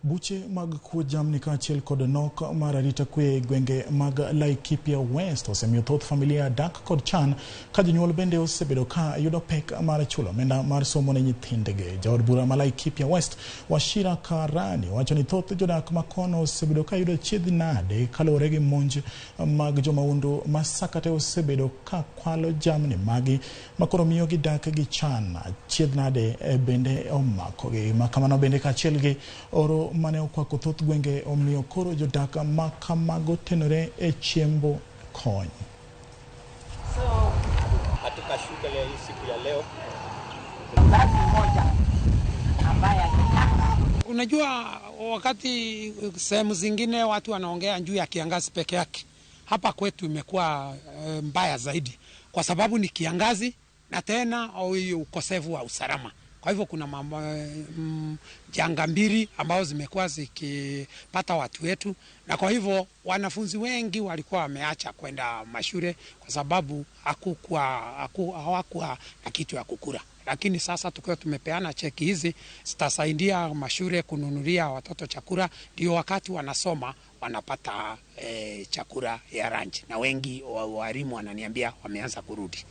Buche mag kuo jamni kaachiel kod nok mar arita kwe e gwenge mag Laikipia West osemiyo thoth familia dak kod chan ka jonyuol bende osebedo ka yudo pek mar chulo omenda mar somo ne nyithindgi. Jaod bura ma Laikipia West Wachira Karani wacho ni thoth jodak ma kono osebedo ka yudo chiedh nade kaluwore gi monj mag jomahundu ma sakate osebedo ka kwalo jamni magi makoro miyo gidak gi chan. Chiedh nade bende omakogi. Ma kamano bende kaachiel gi oro mane okwako thoth gwenge omiyo koro jodak ma kamago tenore e chiembo kony. Katika shughuli ya hii siku ya leo Mzazi mmoja ambaye angetaka Unajua, wakati sehemu zingine watu wanaongea juu ya kiangazi peke yake, hapa kwetu imekuwa mbaya zaidi, kwa sababu ni kiangazi na tena hiyo ukosefu wa usalama. Kwa hivyo kuna mambo, janga mbili ambazo zimekuwa zikipata watu wetu, na kwa hivyo wanafunzi wengi walikuwa wameacha kwenda mashule kwa sababu hawakuwa na kitu ya kukula. Lakini sasa tukiwa tumepeana cheki hizi zitasaidia mashule kununulia watoto chakula, ndio wakati wanasoma wanapata chakula ya lunch, na wengi walimu wananiambia wameanza kurudi.